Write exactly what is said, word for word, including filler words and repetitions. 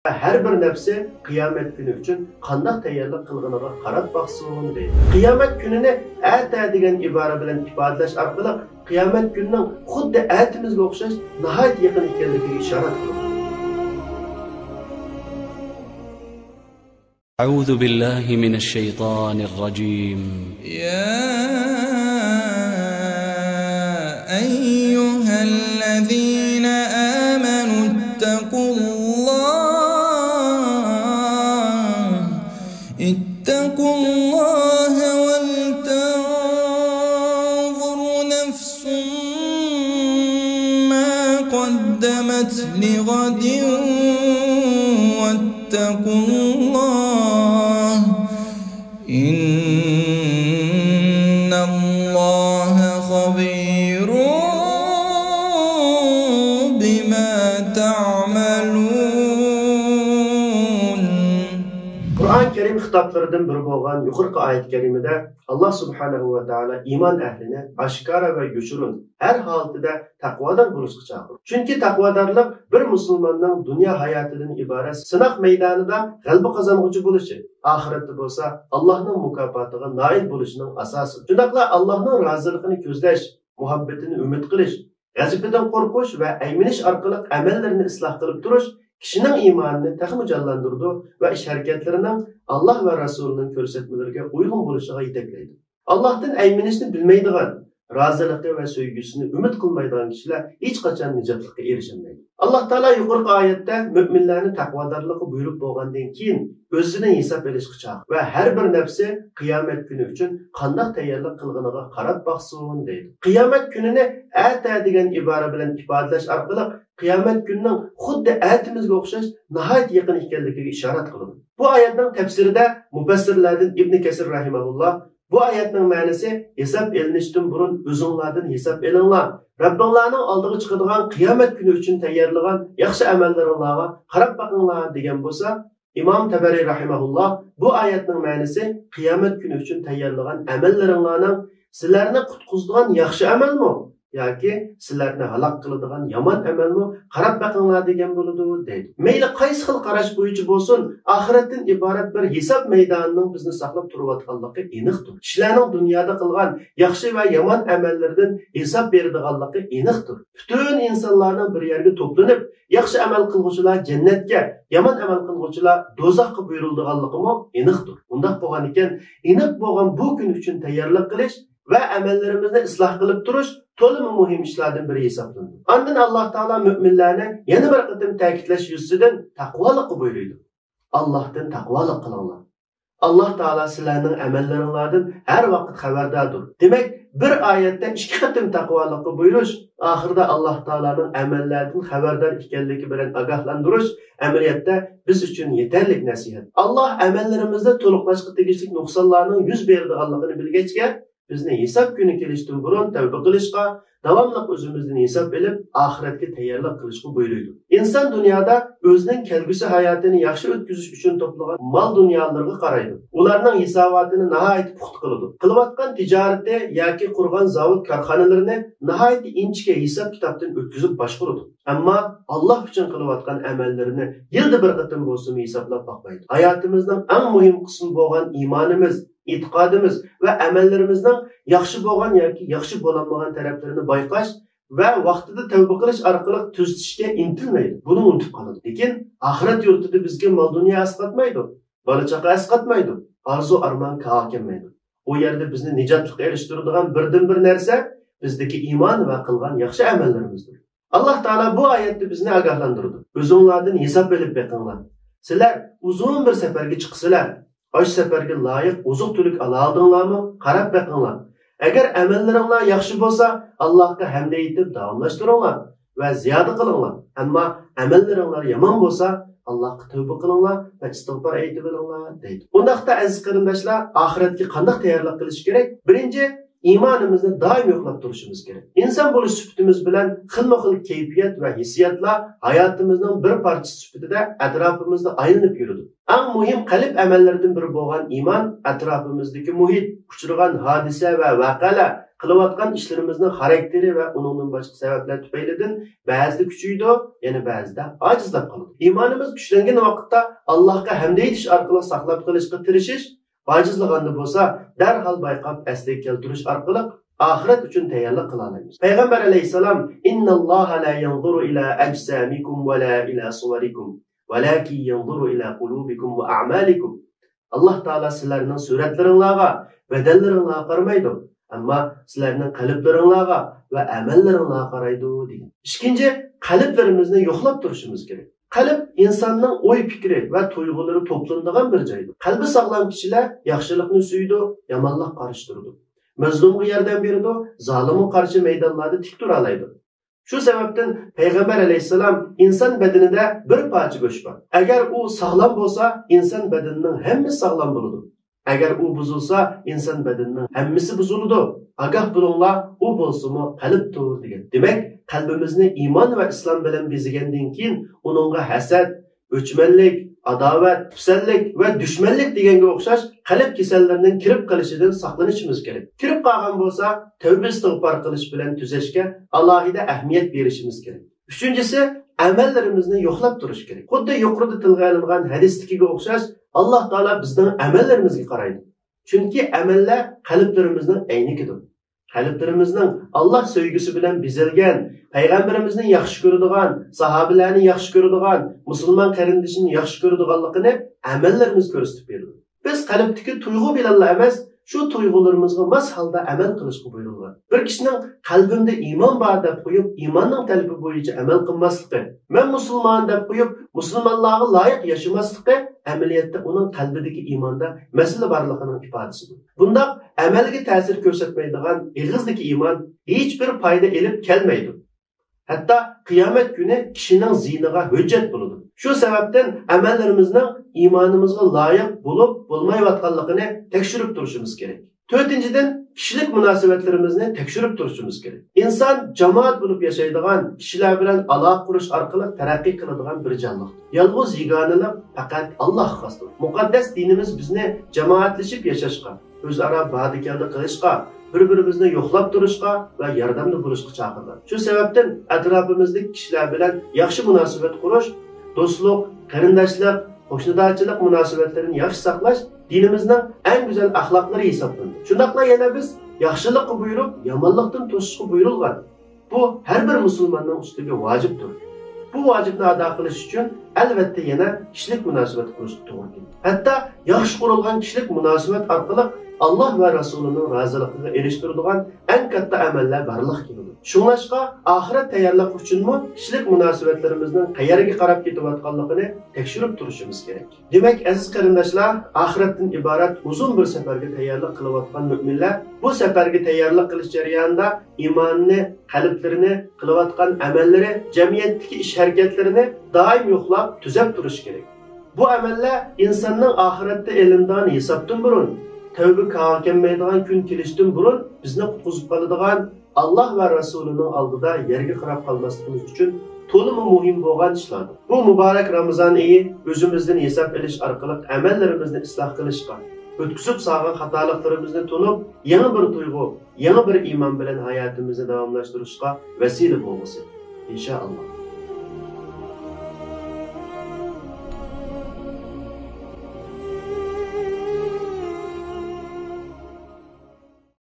ھەر بىر نەپسى قىيامەت كۈنى ئۈچۈن قانداق تەييارلىق قىلغىنىغا قاراپ باقسۇن، دەيدۇ. قىيامەت كۈنىنى ئەتە دېگەن ئىبارە بىلەن ئىپادىلەش ئارقىلىق قىيامەت كۈنىنىڭ خۇددى ئەتىمىزگە ئوخشاش ناھايىتى يېقىن ئىكەنلىكىگە ئىشارەت قىلىدۇ. أعوذ بالله من الشيطان الرجيم. يا أيها الذين آمنوا اتقوا الله، اتقوا الله ولتنظر نفس ما قدمت لغد واتقوا الله، إن الله خبير بما تعملون. قۇرئان كەرىم خىتابلىرىدىن بىرى بولغان يۇقىرىقى ئايەت كەرىمىدە ئاللا سۇبھانەھۇ ۋە تائالا ئىمان ئەھلىنى ئاشكارا ۋە يوشۇرۇن ھەر ھالىتىدە تەقۋادار بولۇشقا چاقىرىدۇ. چۈنكى تەقۋادارلىق بىر مۇسۇلماننىڭ دۇنيا ھاياتىدىن ئىبارەت سىناق مەيدانىدا غەلىبە قازانغۇچى بولۇشى، ئاخىرەتتە بولسا ئاللانىڭ مۇكاپاتىغا نائىل بولۇشىنىڭ ئاساسى. شۇنداقلا ئاللانىڭ رازىلىقىنى كۆزلەش، مۇھەببىتىنى ئۈمىد قىلىش، غەزىپىدىن قورقۇش ۋە ئەيمىنىش ئارقىلىق ئەمەللىرىنى ئىسلاھ قىلىپ تۇرۇش كىشىنىڭ ئىمانىنى تېخىمۇ جانلاندۇرىدۇ ۋە ئىش-ھەرىكەتلىرىنىڭ ئاللا ۋە رەسۇلىنىڭ كۆرسەتمىلىرىگە ئۇيغۇن بولۇشىغا يېتەكلەيدۇ. ئاللاھتىن ئەيمىنىشنى بىلمەيدىغان، رازىلىقى ۋە سۆيگۈسىنى ئۈمىد قىلمايدىغان كىشىلەر ھېچقاچان نىجاتلىققا ئېرىشەلمەيدۇ. ئاللا تائالا يۇقىرىقى ئايەتتە مۆمىنلەرنى تەقۋادارلىققا بۇيرۇپ بولغاندىن كېيىن، ئۆزىدىن ھېساب ئېلىشقا چاقىرىدۇ ۋە ھەر بىر نەپسى قىيامەت كۈنى ئۈچۈن قانداق تەييارلىق قىلغىنىغا قاراپ باقسۇن، دەيدۇ. قىيامەت كۈنىنى ئەتە دېگەن ئىبارە بىلەن ئىپادىلەش ئارقىلىق قىيامەت كۈنىنىڭ خۇددى ئەتىمىزگە ئوخشاش ناھايىتى يېقىن ئىكەنلىكىگە ئىشارەت قىلىدۇ. بۇ ئايەتنىڭ تەپسىرىدە مۇپەسسىرلەردىن ئىبنى كەسىر رەھىمەھۇللا بۇ ئايەتنىڭ مەنىسى، ھېساب ئېلىنىشتىن بۇرۇن ئۆزۈڭلاردىن ھېساب ئېلىڭلار، رەببىڭلارنىڭ ئالدىغا چىقىدىغان قىيامەت كۈنى ئۈچۈن تەييارلىغان ياخشى ئەمەللىرىڭلارغا قاراپ بېقىڭلار، دېگەن بولسا، ئىمام تەبەرى رەھىمەھۇللا بۇ ئايەتنىڭ مەنىسى، قىيامەت كۈنى ئۈچۈن تەييارلىغان ئەمەللىرىڭلارنىڭ سىلەرنى قۇتقۇزىدىغان ياخشى ئەمەلمۇ ياكى سىلەرنى ھالاك قىلىدىغان يامان ئەمەلمۇ، قاراپ بېقىڭلار دېگەن بولىدۇ، دەيدۇ. مەيلى قايسى خىل قاراش بويىچە بولسۇن، ئاخىرەتتىن ئىبارەت بىر ھېساب مەيدانىنىڭ بىزنى ساقلاپ تۇرۇۋاتقانلىقى ئېنىقتۇر. كىشىلەرنىڭ دۇنيادا قىلغان ياخشى ۋە يامان ئەمەللىرىدىن ھېساب بېرىدىغانلىقى ئېنىقتۇر. پۈتۈن ئىنسانلارنىڭ بىر يەرگە توپلىنىپ، ياخشى ئەمەل قىلغۇچىلار جەننەتكە، يامان ئەمەل قىلغۇچىلار دوزاخقا بۇيرۇلىدىغانلىقىمۇ ئېنىقتۇر. ئۇنداق بولغانىكەن، ئېنىق بولغان بۇ كۈن ئۈچۈن تەييارلىق قىلىش ۋە ئەمەللىرىمىزنى ئىسلاھ قىلىپ تۇرۇش تولىمۇ مۇھىم ئىشلاردىن بىرى ھېسابلىنىدۇ. ئاندىن ئاللا تائالا مۆمىنلەرنى يەنە بىر قېتىم تەكىتلەش يۈزىسىدىن تەقۋالىققا بۇيرۇيدۇ. ئاللاھتىن تەقۋالىق قىلىڭلار. ئاللا تائالا سىلەرنىڭ ئەمەللىرىڭلاردىن ھەر ۋاقىت خەۋەرداردۇر. دېمەك، بىر ئايەتتە ئىككى قېتىم تەقۋالىققا بۇيرۇش، ئاخىرىدا ئاللا تائالانىڭ ئەمەللەردىن خەۋەردار ئىكەنلىكى بىلەن ئاگاھلاندۇرۇش ئەمەلىيەتتە بىز ئۈچۈن يېتەرلىك نەسىھەت. ئاللا ئەمەللىرىمىزنى تولۇقلاشقا تېگىشلىك نۇقسانلارنىڭ يۈز بېرىدىغانلىقىنى بىلگەچكە، بىزنى ھېساب كۈنى كېلىشتىن بۇرۇن تەۋبە قىلىشقا، داۋاملىق ئۆزىمىزدىن ھېساب ئېلىپ، ئاخىرەتكە تەييارلىق قىلىشقا بۇيرۇيدۇ. ئىنسان دۇنيادا ئۆزىنىڭ كەلگۈسى ھاياتىنى ياخشى ئۆتكۈزۈش ئۈچۈن توپلىغان مال-دۇنيالىرىغا قارايدۇ. ئۇلارنىڭ ھېساباتىنى ناھايىتى پۇختا قىلىدۇ. قىلىۋاتقان تىجارىتى ياكى قۇرغان زاۋۇت-كارخانىلىرىنى ناھايىتى ئىنچىكە ھېساب-كىتابتىن ئۆتكۈزۈپ باشقۇرىدۇ. ئەمما ئاللا ئۈچۈن قىلىۋاتقان ئەمەللىرىنى يىلدا بىر قېتىم بولسىمۇ ھېسابلاپ باقمايدۇ. ھاياتىمىزنىڭ ئەڭ مۇھىم قىسمى بولغان ئىمانىمىز، ئېتىقادىمىز ۋە ئەمەللىرىمىزنىڭ ياخشى بولغان ياكى ياخشى بولالمىغان تەرەپلىرىنى بايقاش ۋە ۋاقتىدا تەۋبە قىلىش ئارقىلىق تۈزىتىشكە ئىنتىلمەيدۇ، بۇنى ئۇنتۇپ قالىدۇ. لېكىن ئاخىرەت يۇرتىدا بىزگە مال-دۇنيا ئەسقاتمايدۇ، بالا-چاقا ئەسقاتمايدۇ، ئارزۇ-ئارمان كاۋا كەلمەيدۇ. ئۇ يەردە بىزنى نىجاتلىققا ئېرىشتۈرىدىغان بىردىنبىر نەرسە بىزدىكى ئىمان ۋە قىلغان ياخشى ئەمەللىرىمىزدۇر. ئاللا تائالا بۇ ئايەتتە بىزنى ئاگاھلاندۇرىدۇ. ئۆزۈڭلاردىن ھېساب ئېلىپ بېقىڭلار. سىلەر ئۇزۇن بىر سەپەرگە چىقىسىلەر. ئاشۇ سەپەرگە لايىق ئوزۇق-تۈلۈك ئالالايدىڭلارمۇ؟ قاراپ بېقىڭلار. ئەگەر ئەمەللىرىڭلار ياخشى بولسا، ئاللاھقا ھەمدە ئېيتىپ داۋاملاشتۇرۇڭلار ۋە زىيادە قىلىڭلار. ئەمما ئەمەللىرىڭلار يامان بولسا، ئاللاھقا تەۋبە قىلىڭلار ۋە ئىستىغپار ئېيتىۋېلىڭلار، دەيدۇ. ئۇنداقتا، ئەزىز قېرىنداشلار، ئاخىرەتكە قانداق تەييارلىق قىلىش كېرەك؟ بىرىنچى، ئىمانىمىزنى دائىم يوقلاپ تۇرۇشىمىز كېرەك. ئىنسان بولۇش سۈپىتىمىز بىلەن خىلمۇ خىل كەيپىيات ۋە ھېسسىياتلار ھاياتىمىزنىڭ بىر پارچىسى سۈپىتىدە ئەتراپىمىزدا ئايلىنىپ يۈرىدۇ. ئەڭ مۇھىم قەلب ئەمەللىرىدىن بىرى بولغان ئىمان ئەتراپىمىزدىكى مۇھىت، ئۇچرىغان ھادىسە ۋە ۋەقەلەر، قىلىۋاتقان ئىشلىرىمىزنىڭ خاراكتېرى ۋە ئۇنىڭدىن باشقا سەۋەبلەر تۈپەيلىدىن بەزىدە كۈچىيىدۇ، يەنە بەزىدە ئاجىزلاپ قالىدۇ. ئىمانىمىز كۈچلەنگەن ۋاقىتتا ئاللاھقا ھەمدە ئېيتىش ئارقىلىق ساقلاپ قېلىشقا تىرىشىش، ئاجىزلىغاندا بولسا دەرھال بايقاپ ئەسلىگە كەلتۈرۈش ئارقىلىق ئاخىرەت ئۈچۈن تەييارلىق قىلالايمىز. پەيغەمبەر ئەلەيھىسسالام، «إن الله لا ينظر إلى أجسامكم ولا إلى صوركم ولكن ينظر إلى قلوبكم وأعمالكم.» ئاللاھ تائالا سىلەرنىڭ سۈرەتلىرىڭلارغا، بەدەنلىرىڭلارغا قارىمايدۇ، ئەمما سىلەرنىڭ قەلبلىرىڭلارغا ۋە ئەمەللىرىڭلارغا قارايدۇ، دېگەن. ئىككىنچى، قەلبلىرىمىزنى يوقلاپ تۇرۇشىمىز كېرەك. قەلب ئىنساننىڭ ئوي پىكرى ۋە تۇيغۇلىرى توپلىنىدىغان بىر جايدۇر. قەلبى ساغلام كىشىلەر ياخشىلىقنى سۆيىدۇ، يامانلىققا قارشى تۇرىدۇ. مەزلۇمغا ياردەم بېرىدۇ، زالىمغا قارشى مەيدانلاردا تىك تۇرالايدۇ. شۇ سەۋەبتىن پەيغەمبەر ئەلەيھىسسالام، ئىنسان بەدىنىدە بىر پارچە گۆش بار. ئەگەر ئۇ ساغلام بولسا، ئىنسان بەدىنىنىڭ ھەممىسى ساغلام بولىدۇ. ئەگەر ئۇ بۇزۇلسا، ئىنسان بەدىنىنىڭ ھەممىسى بۇزۇلىدۇ. ئاگاھ بولۇڭلار، ئۇ بولسىمۇ قەلبتۇر، دېگەن. دېمەك، قەلبىمىزنى ئىمان ۋە ئىسلام بىلەن بېزىگەندىن كېيىن، ئۇنىڭغا ھەسەت، ئۆچمەنلىك، ئاداۋەت، پىسەنتلىك ۋە دۈشمەنلىك دېگەنگە ئوخشاش قەلب كېسەللىرىنىڭ كىرىپ قېلىشىدىن ساقلىنىشىمىز كېرەك. كىرىپ قالغان بولسا، تەۋبە ئىستىغپار قىلىش بىلەن تۈزەشكە ئالاھىدە ئەھمىيەت بېرىشىمىز كېرەك. ئۈچىنچىسى، ئەمەللىرىمىزنى يوقلاپ تۇرۇش كېرەك. خۇددى يۇقىرىدا تىلغا ئېلىنغان ھەدىستىكىگە ئوخشاش، ئاللاھ تائالا بىزنىڭ ئەمەللىرىمىزگە قارايدۇ. چۈنكى ئەمەللەر قەلبلىرىمىزنىڭ ئەينىكىدۇر. قەلبلىرىمىزنىڭ ئاللاھ سۆيگۈسى بىلەن بېزەلگەن، پەيغەمبىرىمىزنى ياخشى كۆرىدىغان، ساھابىلەرنى ياخشى كۆرىدىغان، مۇسۇلمان قېرىندىشىنى ياخشى كۆرىدىغانلىقىنى ئەمەللىرىمىز كۆرسىتىپ بېرىدۇ. بىز قەلبتىكى تۇيغۇ بىلەنلا ئەمەس، شۇ تۇيغۇلىرىمىزغا ماس ھالدا ئەمەل قىلىشقا بۇيرۇلغان. بىر كىشىنىڭ قەلبىمدە ئىمان بار دەپ قويۇپ، ئىماننىڭ تەلىپى بويىچە ئەمەل قىلماسلىقى، مەن مۇسۇلمان دەپ قويۇپ، مۇسۇلمانلارغا لايىق ياشىماسلىقى ئەمەلىيەتتە ئۇنىڭ قەلبىدىكى ئىماندا مەسىلە بارلىقىنىڭ ئىپادىسىدۇر. بۇنداق ئەمەلگە تەسىر كۆرسەتمەيدىغان ئېغىزدىكى ئىمان ھېچبىر پايدا ئېلىپ كەلمەيدۇ. ھەتتا قىيامەت كۈنى كىشىنىڭ زىيىنىغا ھۆججەت بولىدۇ. شۇ سەۋەبتىن ئەمەللىرىمىزنىڭ ئىمانىمىزغا لايىق بولۇپ بولمايۋاتقانلىقىنى تەكشۈرۈپ تۇرۇشىمىز كېرەك. تۆتىنچىدىن، كىشىلىك مۇناسىۋەتلىرىمىزنى تەكشۈرۈپ تۇرۇشىمىز كېرەك. ئىنسان جامائەت بولۇپ ياشايدىغان، كىشىلەر بىلەن ئالاقە قۇرۇش ئارقىلىق تەرەققىي قىلىدىغان بىر جانلىق. يالغۇز يېگانىلىق پەقەت ئاللاھقا خاستۇر. مۇقەددەس دىنىمىز بىزنى جامائەتلىشىپ ياشاشقا، ئۆزئارا باردا-كەلدە قىلىشقا، بىر-بىرىمىزنى يوقلاپ تۇرۇشقا ۋە ياردەمدە بولۇشقا چاقىرغان. شۇ سەۋەبتىن ئەتراپىمىزدىكى كىشىلەر بىلەن ياخشى مۇناسىۋەت قۇرۇش، دوستلۇق، قېرىنداشلىق، قوشنىدارچىلىق مۇناسىۋەتلىرىنى ياخشى ساقلاش دىنىمىزنىڭ ئەڭ گۈزەل ئەخلاقلىرى ھېسابلىنىدۇ. شۇنداقلا يەنە بىز ياخشىلىققا بۇيرۇپ، يامانلىقتىن توسۇشقا بۇيرۇلغان. بۇ ھەر بىر مۇسۇلماننىڭ ئۈستىگە ۋاجىپتۇر. بۇ ۋاجىپنى ئادا قىلىش ئۈچۈن، ئەلۋەتتە، يەنە كىشىلىك مۇناسىۋەت قۇرۇشقا توغرا كېلىدۇ. ھەتتا ياخشى قۇرۇلغان كىشىلىك مۇناسىۋەت ئارقىلىق ئاللاھ ۋە رەسۇلىنىڭ رازىلىقىغا ئېرىشتۈرىدىغان ئەڭ كاتتا ئەمەللەر بارلىققا كېلىدۇ. شۇڭلاشقا، ئاخىرەت تەييارلىق ئۈچۈنمۇ كىشىلىك مۇناسىۋەتلىرىمىزنىڭ قەيەرگە قاراپ كېتىۋاتقانلىقىنى تەكشۈرۈپ تۇرۇشىمىز كېرەك. دېمەك، ئەزىز قېرىنداشلار، ئاخىرەتتىن ئىبارەت ئۇزۇن بىر سەپەرگە تەييارلىق قىلىۋاتقان مۆمىنلەر بۇ سەپەرگە تەييارلىق قىلىش جەريانىدا ئىمانىنى، قەلبلىرىنى، قىلىۋاتقان ئەمەللىرى، جەمئىيەتتىكى ئىش-ھەرىكەتلىرىنى دائىم يوقلاپ، تۈزەپ تۇرۇشى كېرەك. بۇ ئەمەللەر ئىنساننىڭ ئاخىرەتتە ئېلىنىدىغان ھېسابتىن بۇرۇن، تەۋبە كاغا كەلمەيدىغان كۈن كېلىشتىن بۇرۇن بىزنى قۇتقۇزۇپ قالىدىغان، ئاللاھ ۋە رەسۇلىنىڭ ئالدىدا يەرگە قاراپ قالماسلىقىمىز ئۈچۈن تولىمۇ مۇھىم بولغان ئىشلاردۇر. بۇ مۇبارەك رامىزان ئېيى ئۆزىمىزدىن ھېساب ئېلىش ئارقىلىق ئەمەللىرىمىزنى ئىسلاھ قىلىشقا، ئۆتكۈزۈپ سالغان خاتالىقلىرىمىزنى تونۇپ، يېڭى بىر تۇيغۇ، يېڭى بىر ئىمان بىلەن ھاياتىمىزنى داۋاملاشتۇرۇشقا ۋەسىلە بولغۇسى، ئىنشائاللاھ.